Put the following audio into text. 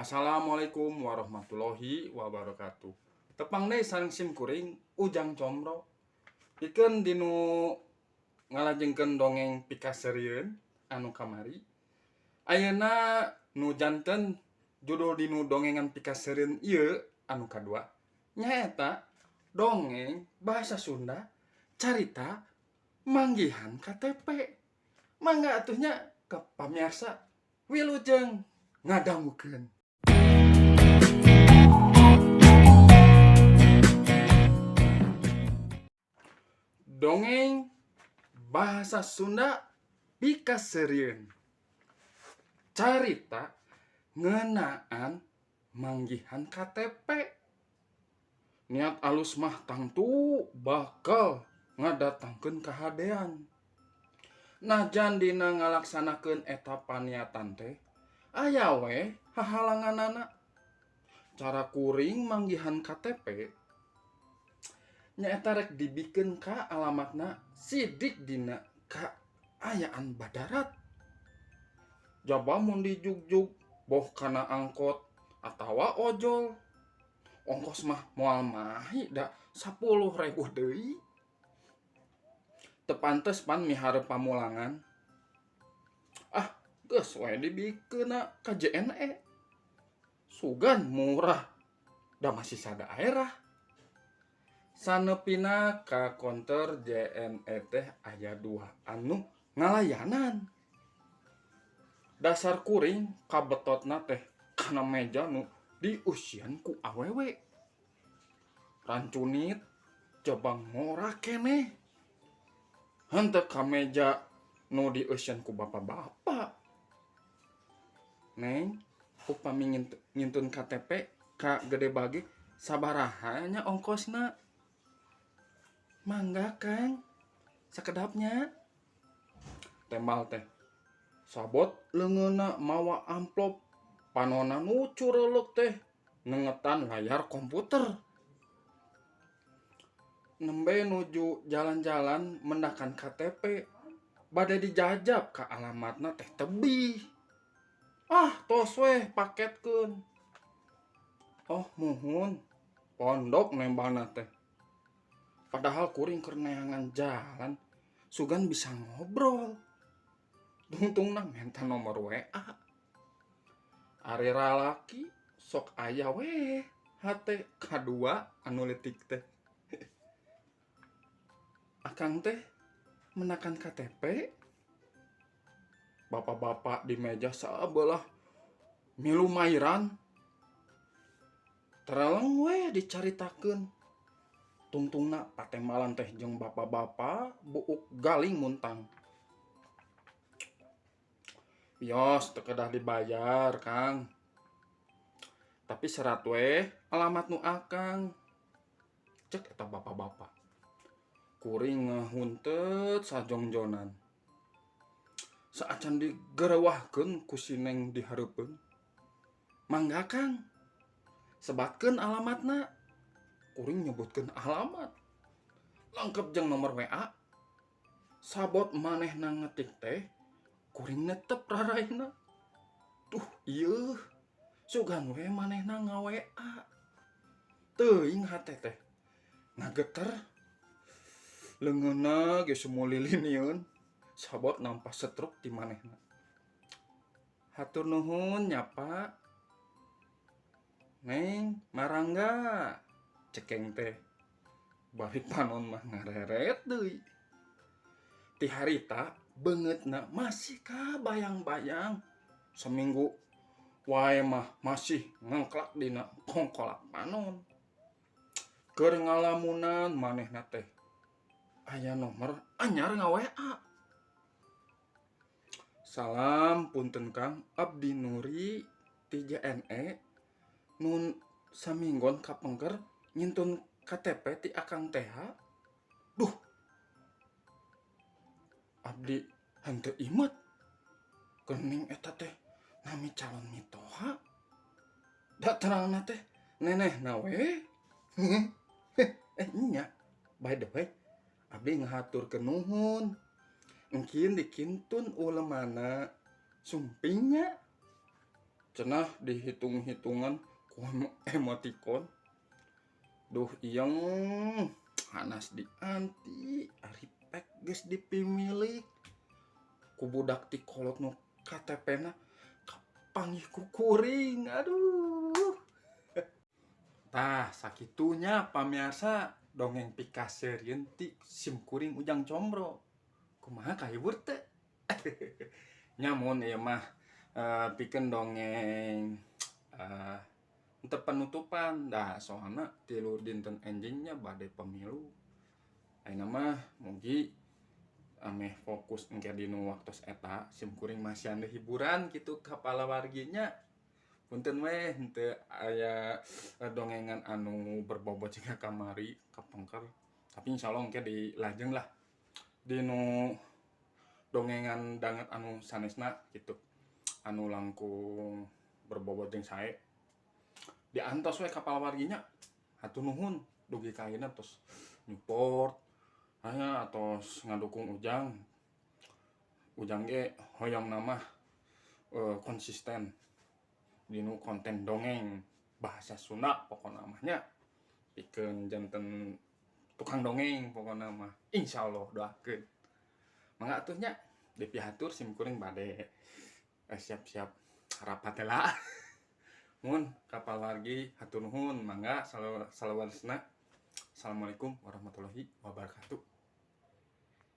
Assalamualaikum warahmatullahi wabarakatuh. Tepang deui sareng sim kuring Ujang Comro. Pikeun dinu ngalajengkeun dongeng pikaseurieun anu kamari. Ayeuna nu janten judul dinu dongengan pikaseurieun ieu anu kadua nyaeta dongeng bahasa Sunda carita manggihan KTP. Mangga atuh nya ka pamirsa wilujeng ngadangukeun. Dongeng bahasa Sunda pikaseurieun. Carita ngeunaan manggihan KTP. Niat alus mah tangtu bakal ngadatangkeun kahadean. Najan dina ngalaksanakeun eta paniatan teh aya we hahalanganana. Cara kuring manggihan KTP nyaeta rek dibikeun ka alamatna sidik dina kaayaan badarat. Jaba mun dijugjug boh kana angkot atawa ojol. Ongkos mah moal mahi da 10.000 deui. Teu pantes pan miharep pamulangan. Ah, geus we dibikeunna ka JNE. Sugan murah da masih sadaerah. Sanepina ka konter JNE teh aya dua anu ngalayanan. Dasar kuring kabetotna teh kana meja nu diusian ku awewe. Rancunit coba ngora keneh. Henteu ka meja nu dieusian ku bapak-bapak. Neng, upami ngintun KTP ka Gede Bage sabaraha nya ongkosna? Mangga Kang, sakedapnya. Tembal teh. Sabot leungeunna mawa amplop panonna nu cureulek teh nengetan layar komputer. Nembe nuju jalan-jalan mendakan KTP bade dijajab ka alamatna teh tebih. Ah, tos weh paketkeun. Oh, muhun. Pondok nembalna teh. Padahal kuring keur neangan jalan, sugan bisa ngobrol. Tungtungna menta nomor WA. Ari lalaki sok aya weh hate kadua anu leutik teh. Akang teh menakan KTP. Bapak-bapak di meja sabelah milu mairan. Tereleng weh dicaritakeun. Tungtungna patembalan teh jeung bapak-bapak buuk galing muntang. Yos teu kedah dibayar, Kang. Tapi serat weh alamat nu akang. Cek eta bapak-bapak. Kuring ngahuntet sajongjonan. Saacan digerewahkeun ku si Neng di hareupeun. Mangga Kang. Sebatkeun alamatna. Kuring nyebutkeun alamat. Lengkep jeung nomor WA. Sabot manehna ngetik teh kuring netep raraina. Duh, ieuh. Sugan we manehna nga-WA. Teuing hate teh. Ngageter. Leungeunna geus sumulilinieun. Sabot nampa setruk ti manehna. Hatur nuhun nya Pak. Neng, marangga. Cekeng teh. Bari panon mah ngareret deui. Ti harita beungeutna masih kabayang-bayang. Saminggu wae mah masih ngengklak dina kongkolak panon. Keur ngalamunan manehna teh aya nomor anyar nga-WA. Salam punten Kang, abdi Nuri ti JNE nun saminggon kapengker ngintun KTP ti akang teh. Duh. Abdi henteu imet. Geuning eta teh nami calon mitoha. Da terangna teh nenehna we. Nya. By the way, abdi ngahaturkeun nuhun. Engkin dikintun ulemana sumpingnya. Cenah dihitung-hitungan ku emoticon. Duh iyeng hanas dianti ari pek geus dipimilik ku budak ti kolot nu KTP-na kapanggih ku kuring. Aduh, tah sakitunya pamirsa dongeng pikaseurieun ti sim kuring Ujang Combro. Kumaha, kahibur teu nya? Mun ieu mah pikeun dongeng teu penutupan dah, soalna 3 dinten enjingnya bade pemilu. Ayeuna mah mugi ameh fokus engke dinu waktos eta sim kuring masihan deui hiburan kitu ka palawarginya. Punten weh henteu aya dongengan anu berbobot jiga kamari kapengker, tapi insyaallah engke dilajeng lah dinu dongengan danget anu sanesna gitu anu langkung berbobot jeung sae. Diantos we ka palawarginya. Hatur nuhun dugi ka ayeuna tos nyupport aya atos ngadukung Ujang. Ujang ge hoyong mah konsisten dinu konten dongeng bahasa Sunda, pokokna mah nya pikeun janten tukang dongeng pokokna mah, insyaallah. Doakeun mangga atuh nya, dipihatur. Sim kuring bade siap-siap rapat heula. Mun ka palawargi hatur nuhun, mangga salawarisna. Assalamualaikum warahmatullahi wabarakatuh.